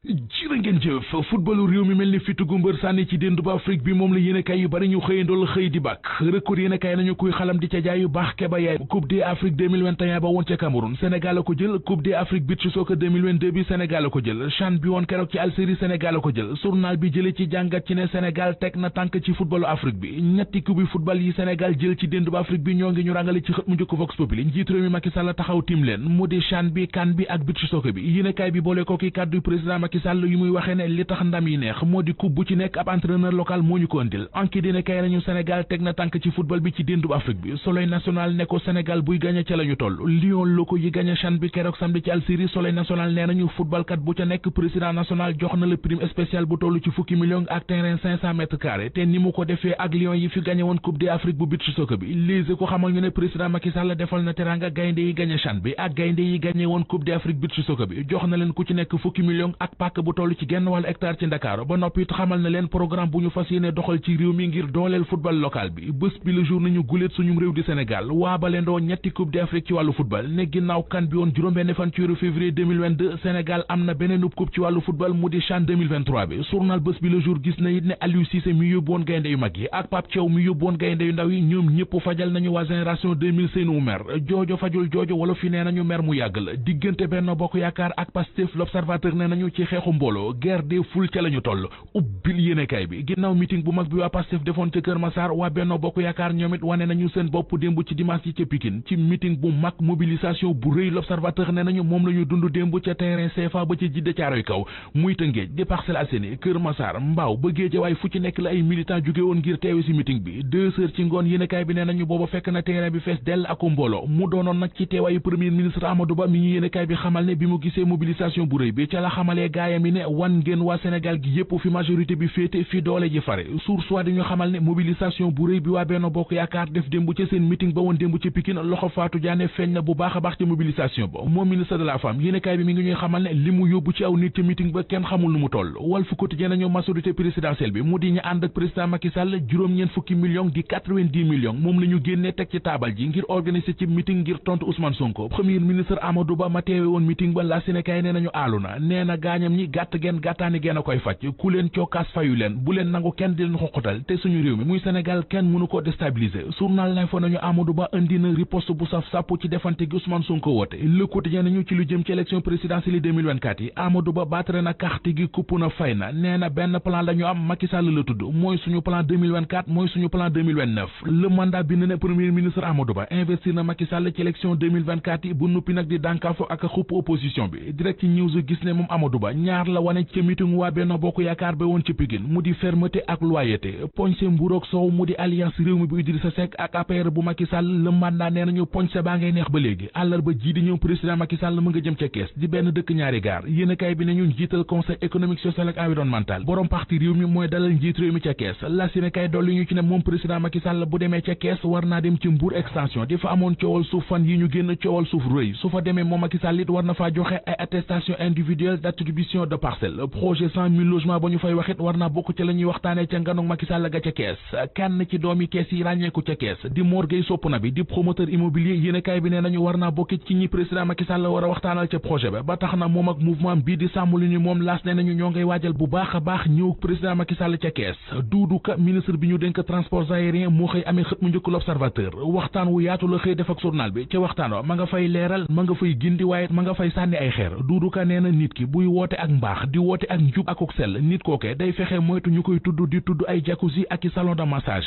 jërë ngeen jëf footballu réew mi mel ni fitugu mbër sànni ci déndu ba Afrique bi moom la yéenekaay yu bari ñu xëyandool xëy di bàkk record yéenekaay nañu kuy xalam di ca jaay yu baax keba yaay coupe d'Afrique 2021 ba woon ca Cameroun Sénégal a ko jël coupe d'Afrique beach soccer 2022 bi Sénégal a ko jël CHAN bi woon keroog ci Algérie Sénégal a ko jël journal bi jële ci jàngat ci ne Sénégal teg na tànk ci footballu Afrique bi ñetti coupe bi football yi Sénégal jël ci déndu ba Afrique bi ñoo ngi ñu ràngale ci xët mu njëkk Vox Populi njiit réew mi Macky Sall taxaw tim leen mu di CHAN bi CAN bi ak beach soccer bi yéenekaay bi boole ko ki kàddu président Macky Sall yu muy waxee ne li tax ndam yi neex moo di coupe bu ci nekk ab entraîneur local moo ñu ko andil anki dina kay nañu Sénégal teg na tànk ci football bi ci déndub Afrique bi Soleil national ne ko Sénégal buy gagné ca la ñu toll Lion loko yi gagné CHAN bi keroog samedi ci Algérie Soleil national nee nañu footballkat bu ca nekk président national jox na la prime spéciale bu toll ci fukki millions ak terrain 500 mètres carrés te ni mu ko defee ak Lion yi fi gagné woon coupe d'Afrique bu beach soccer bi lise ko xamal ñu ne président Macky Sall defal na teranga gaynde yi gagné CHAN bi ak gaynde yi gagné woon coupe d'Afrique beach soccer bi jox na leen ku ci nekk fukki millions ak pàkk bu toll ci genn wàll hectare ci Dakar ba noppi it xamal na leen programme bu ñu fas yéene doxal ci réew mi ngir dooleel football local bi bés bi le jour nañu guléet suñum réew di Sénégal waa balendoo ñetti coupe d'Afrique ci wàllu football ne ginnaaw kan bi woon juróom-benn fan ci weeru février 2022 Sénégal am na beneen coupe ci wàllu football mu di CHAN 2023 bi journal bés bi le jour gis na it ne Aliou Cissé mi yóbbu woon gaynde yu mag yi ak Pape Thiaw mi yóbbu woon gaynde yu ndaw yi ñoom ñëpp fajal nañu waa génération 2000 seenu mer joojo fajul joojo wala fi nee nañu mer mu yàgg la diggante Benno Bokk Yaakaar ak Pastef l'Observateur ne nañu ci xeexu mbooloo guerre des foules ca lañu toll ubbil yéenekaay bi ginnaaw meeting bu mag bi waa Pastef defoon ca Kër Massar waa Benno Bokk Yaakaar ñoom it wane nañu seen bopp démb ci dimanche yi ca Pikine ci meeting bu mag mobilisation bu rëy l'Observateur ne nañu moom la ñu dund démb ca terrain CFA ba ca Jidda Caaroy kaw muy Tëngéej di Parcelles Assainies Kër Massar Mbaaw ba Géejawaay fu ci nekk la ay militants jóge woon ngir teewe ci meeting bi 2 heures ci ngoon yéenekaay bi ne nañu booba fekk na terrain bi fees dell ak mbooloo mu doonoon nag ci teewaayu premier ministre Amadou Ba mi ñu yéenekaay bi xamal ne bi mu gisee mobilisation bu rëy bi ca la xamalee gaayam yi ne wan ngeen waa Sénégal gi yépp fi majorité bi féete fi doole ji fare source waa dañu xamal ne mobilisation bu rëy bi waa Benno Bokk Yaakaar def démb ca seen meeting ba woon démb ca Pikine loxo Fatou Diané feeñ na bu baax a baax ca mobilisation ba moom ministre de la femme yéenekaay bi mi ngi ñuy xamal ne li mu yóbbu ci aw nit ca meeting ba kenn xamul nu mu toll Walf Quotidien nañu majorité présidentielle bi mu di ñu ànd ak président Macky Sall juróom-ñeent fukki millions di 90 millions moom la ñu génnee teg ci taabal ji ngir organiser ci meeting ngir tontu Ousmane Sonko premier ministre Amadou Ba ma teewe woon meeting ba la Sénégal nee nañu aalu na nee na gaañam ñi gàtt geen gàttaani geen a koy faj ku leen cookaas fayu leen bu leen nangu kenn di leen xoqatal te suñu réew mi muy Sénégal kenn mënu ko déstabiliser journal L'Info nañu Amadou Ba indi na riposte bu saf sàpp ci defante gi Ousmane Sonko woote Le Quotidien nañu ci lu jëm ci élection présidentielle 2024 yi Amadou Ba battre na carte gi kupp na fay na nee na benn plan la ñu am Macky Sall la tudd mooy suñu plan 2024 mooy suñu plan 2029 le mandat bi ne premier ministre Amadou Ba investir na Macky Sall ci élection 2024 yi bu nuppi nag di dànkaafo ak xupp opposition bi Direct News gis ne moom Amadou Ba ñaar la wane ca meeting waa Benno Bokk Yaakaar ba woon ci Pikine mu di fermeté ak loyauté poñse mburoog soow mu di alliance réew mi bu Idrissa Seck ak APR bu Macky Sall le mandat nee nañu poñse baa ngay neex ba léegi àllarba ji di ñëw président Macky Sall mu nga jëm ca kees di benn dëkk ñaari gaar yéenekaay bi ne ñu njiital conseil économique social ak environnemental borom parti réew mi mooy dalal njiit réew mi ca kees la yéenekaay dolli ñu ci ne moom président Macky Sall bu demee ca kees war naa dem ci Mbour extension di fa amoon coowal suuf fan yi ñu génn coowal suuf rëy su fa demee moom Macky Sall it war na faa joxe ay attestation individuelle d'attribution de parcelle projet 100 000 logements ba ñu fay waxit war naa bokk ca la ñuy waxtaanee ca nganug Macky Sall ga ca kees kenn ci doomi kees yi ràññeeku ca kees di Mor Gueye sopp na bi di promoteur immobilier yéenekaay bi nee nañu war naa bokkit ci ñi président Macky Sall war a waxtaanal ca projet ba tax na moom ak mouvement bii di sàmm lu ñu moom laas ne nañu ñoo ngay waajal bu baax a baax ñëw président Macky Sall ca kees Doudou Ka ministre bi ñu dénk transports aériens moo xëy amee xët mu njëkk l'Observateur waxtaan wu yaatu la xëy def ak journal bi ca waxtaan wa ma nga fay leeral ma nga fay gindi waaye ma nga fay sànni ay xeer Doudou Ka nee na nit ki buy woote ak mbaax di woote ak njub ak sell nit kooke day fexe moytu ñu koy tudd di tudd ay jacuzzi ak i salon de massage